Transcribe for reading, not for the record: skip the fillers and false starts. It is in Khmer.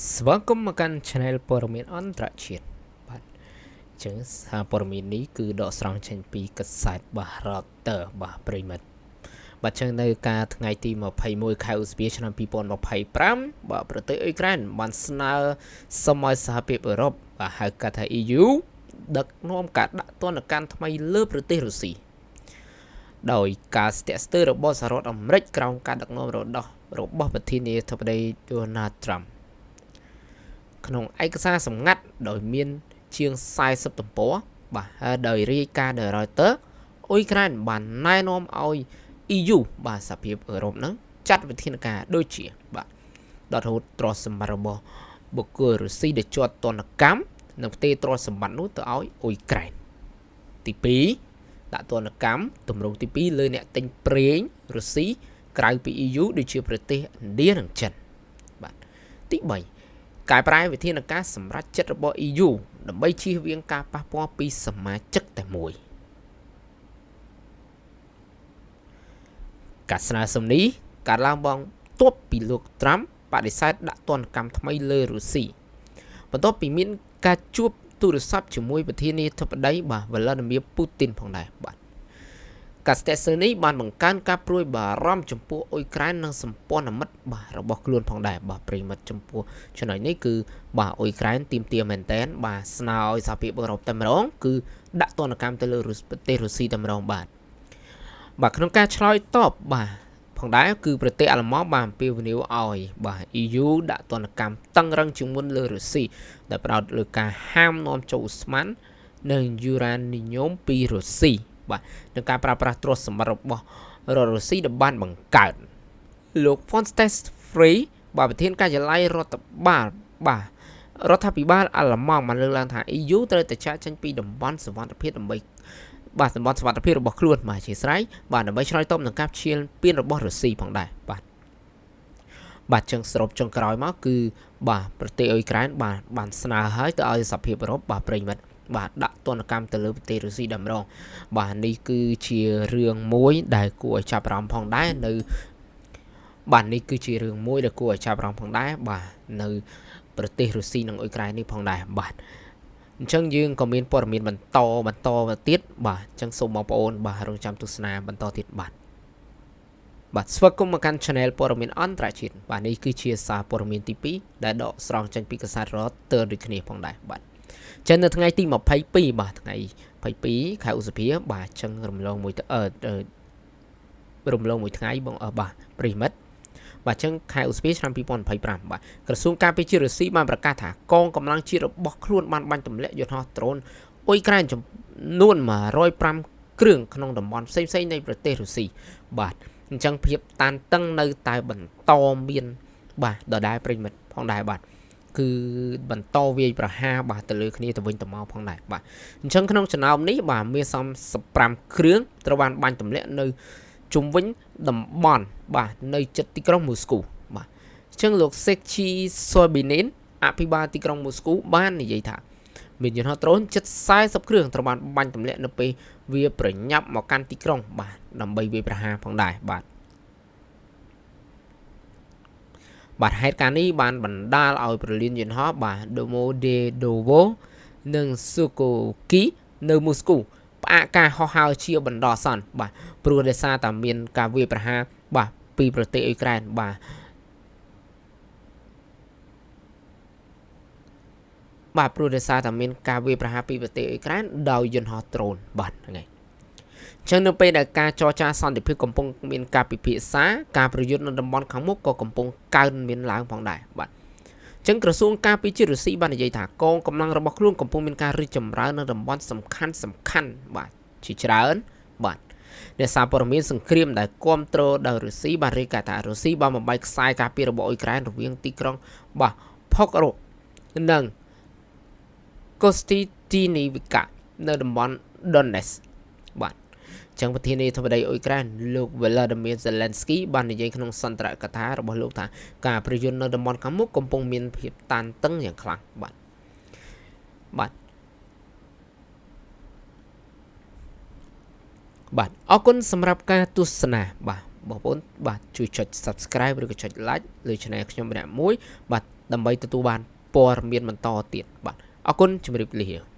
ស្វាគមន៍មកកាន់ Channel ព័ត៌មានអន្តរជាតិបាទអញ្ចឹងសារព័ត៌មាននេះគឺដកស្រង់ចេញពីកាសែតបាទ Reuters បាទប្រិយមិត្តបាទចឹងនៅការថ្ងៃទី21ខែឧសភាឆ្នាំ2025បាទប្រទេសអ៊ុយក្រែនបានស្នើសុំឲ្យសហភាពអឺរ៉ុបបាទហៅកាត់ថា EU ដឹកនាំការដាក់ទណ្ឌកម្មថ្មីលើប្រទេសរុស្ស៊ីដោយការស្ទាក់ស្ទើររបស់សហរដ្ឋអាមេរិកក្រោមការដឹកនាំរបស់ប្រធានាធិបតី Donald Trump ក្នុងឯកសារសម្ងាត់ដោយមានជាង40ទំព័របាទហើយដោយរាយការណ៍ដោយ Reuters អ៊ុយក្រែនបានណែនាំឲ្យ EU បាទសហភាពអឺរ៉ុបហ្នឹងចាត់វិធានការដូចជាបាទដកហូតទ្រព្យសម្បត្តិរបស់បុគ្គលរុស្ស៊ីដែលជាប់ទណ្ឌកម្មនិងផ្ទេរទ្រព្យសម្បត្តិនោះទៅឲ្យអ៊ុយក្រែនទី2ដាក់ទណ្ឌកម្មទម្រង់ទី2លើអ្នកទិញប្រេងរុស្ស៊ីក្រៅពី EU ដូចជាប្រទេសឥណ្ឌានិងចិនបាទទី3កែប្រែវិធានការសម្រេចចិត្តរបស់ EU ដើម្បីជៀសវាងការប៉ះពាល់ពីសមាជិកតែមួយការស្នើសុំនេះកើតឡើងបងទាប់ពីលោកត្រាំបដិសេធដាក់ទណ្ឌកម្មថ្មីលើរុស្ស៊ីបន្ទាប់ពីមានការជួបទូរស័ព្ទជាមួយប្រធានាធិបតីបាទវ្លាឌីមៀពូទីនផងដែរបាទការស្ទាក់ស្ទើរនេះបានបង្កើនការព្រួយបារម្ភចំពោះអ៊ុយក្រែននិងសម្ព័ន្ធមិត្តបាទរបស់ខ្លួនផងដែរបាទប្រិយមិត្តចំពោះចំណុចនេះគឺបាទអ៊ុយក្រែនទាមទារមែនតែនបាទស្នើឲ្យសហភាពអឺរ៉ុបតែម្ដងគឺដាក់ទណ្ឌកម្មទៅលើប្រទេសរុស្ស៊ីតែម្ដងបាទបាទក្នុងការឆ្លើយតបបាទផងដែរគឺប្រទេសអាល្លឺម៉ង់បានអំពាវនាវឲ្យបាទ EU ដាក់ទណ្ឌកម្មតឹងរឹងជាងមុនលើរុស្ស៊ីដែលផ្ដោតលើការហាមនាំចូលឧស្ម័ននិងយូរ៉ានីញ៉ូមពីរុស្ស៊ីបាទនឹងការប្រើប្រាស់ទ្រព្យសម្បត្តិរបស់រដ្ឋរុស្ស៊ីដែលបានបង្កើតលោក Fontes Free បាទប្រធានការិយាល័យរដ្ឋបាលបាទរដ្ឋាភិបាលអាល្លឺម៉ង់បានលើកឡើងថា EU ត្រូវតែចាកចេញពីតំបន់សុវត្ថិភាពដើម្បីបាទតំបន់សុវត្ថិភាពរបស់ខ្លួនបាទជាស្រ័យបាទដើម្បីឆ្លើយតបនឹងការឈ្លានពានរបស់រុស្ស៊ីផងដែរបាទបាទចឹងសរុបចុងក្រោយមកគឺបាទប្រទេសអ៊ុយក្រែនបាទបានស្នើឲ្យទៅឲ្យសហភាពអឺរ៉ុបបាទប្រិយមិត្តបាទដាក់ទណ្ឌកម្មទៅលើប្រទេសរុស្ស៊ីតែម្ដងបាទនេះគឺជារឿងមួយដែលគួរឲ្យចាប់អារម្មណ៍ផងដែរនៅបាទនេះគឺជារឿងមួយដែលគួរឲ្យចាប់អារម្មណ៍ផងដែរបាទនៅប្រទេសរុស្ស៊ីនិងអ៊ុយក្រែននេះផងដែរបាទអញ្ចឹងយើងក៏មានព័ត៌មានបន្តបន្តទៀតបាទអញ្ចឹងសូមបងប្អូនបាទរងចាំទស្សនាបន្តទៀតបាទបាទស្វាគមន៍មកកាន់ Channel ព័ត៌មានអន្តរជាតិបាទនេះគឺជាសារព័ត៌មានទី2ដែលដកស្រង់ចេញពីកាសែត Reuters ដូចគ្នាផងដែរបាទចឹងនៅថ្ងៃទី22បាទថ្ងៃ22ខែឧសភាបាទចឹងរំលងមួយរំលងមួយថ្ងៃបងបាទប្រិយមិត្តបាទចឹងខែឧសភាឆ្នាំ2025បាទក្រសួងការពារជាតិរុស្ស៊ីបានប្រកាសថាកងកម្លាំងជាតិរបស់ខ្លួនបានបាញ់ទម្លាក់យន្តហោះដ្រូនអ៊ុយក្រែនចំនួន105គ្រឿងក្នុងតំបន់ផ្សេងៗនៃប្រទេសរុស្ស៊ីបាទអញ្ចឹងភាពតានតឹងនៅតែបន្តមានបាទដដែលប្រិយមិត្តផងដែរបាទគឺបន្តវាយប្រហារបាទទៅលើគ្នាទៅវិញទៅមកផងដែរបាទអញ្ចឹងក្នុងចំណោមនេះបាទមាន35គ្រឿងត្រូវបានបាញ់ទម្លាក់នៅជុំវិញតំបន់បាទនៅជិតទីក្រុងមូស្គូបាទអញ្ចឹងលោកសេកជីសូប៊ីនីនអភិបាលទីក្រុងមូស្គូបាននិយាយថាមានយន្តហោះដ្រូនជិត40គ្រឿងត្រូវបានបាញ់ទម្លាក់នៅពេលវាប្រញាប់មកកាន់ទីក្រុងបាទដើម្បីវាយប្រហារផងដែរបាទបាទហេតុការណ៍នេះបានបណ្ដាលឲ្យប្រលានយន្តហោះបាទ Domodedovo និង Sukoki នៅមូស្គូផ្អាកការហោះហើរជាបណ្ដោះអាសន្នបាទព្រោះដោយសារតែមានការវាយប្រហារបាទពីប្រទេសអ៊ុយក្រែនបាទបាទព្រោះដោយសារតែមានការវាយប្រហារពីប្រទេសអ៊ុយក្រែនដោយយន្តហោះដ្រូនបាទហ្នឹងហើយចឹងនៅពេលដែលការចរចាសន្តិភាពកំពុងមានការពិភាក្សាការប្រយុទ្ធនៅតំបន់ខាងមុខក៏កំពុងកើនមានឡើងផងដែរបាទចឹងក្រសួងការពារជាតិរុស្ស៊ីបាននិយាយថាកងកម្លាំងរបស់ខ្លួនកំពុងមានការរីកចម្រើននៅតំបន់សំខាន់សំខាន់បាទជាច្រើនបាទអ្នកសារព័ត៌មានសង្គ្រាមដែលគ្រប់គ្រងដោយរុស្ស៊ីបានរាយការណ៍ថារុស្ស៊ីបានបំបែកខ្សែការពាររបស់អ៊ុយក្រែនរវាងទីក្រុងបាទផុករ៉ុនិងកូស្ទីទីនីវិកានៅតំបន់ដុនណេសបាទចឹងប្រធានាធិបតីអ៊ុយក្រែនលោក Volodymyr Zelensky បាននិយាយក្នុងសន្ទរកថារបស់លោកថាការប្រយុទ្ធនៅតំបន់ខាងមុខកំពុងមានភាពតានតឹងយ៉ាងខ្លាំងបាទបាទបាទអរគុណសម្រាប់ការទស្សនាបាទបងប្អូនបាទជួយចុច Subscribe ឬក៏ចុច Like លើ Channel ខ្ញុំម្នាក់មួយបាទ ដើម្បីទទួលបានព័ត៌មានបន្តទៀតបាទអរគុណជម្រាបលា។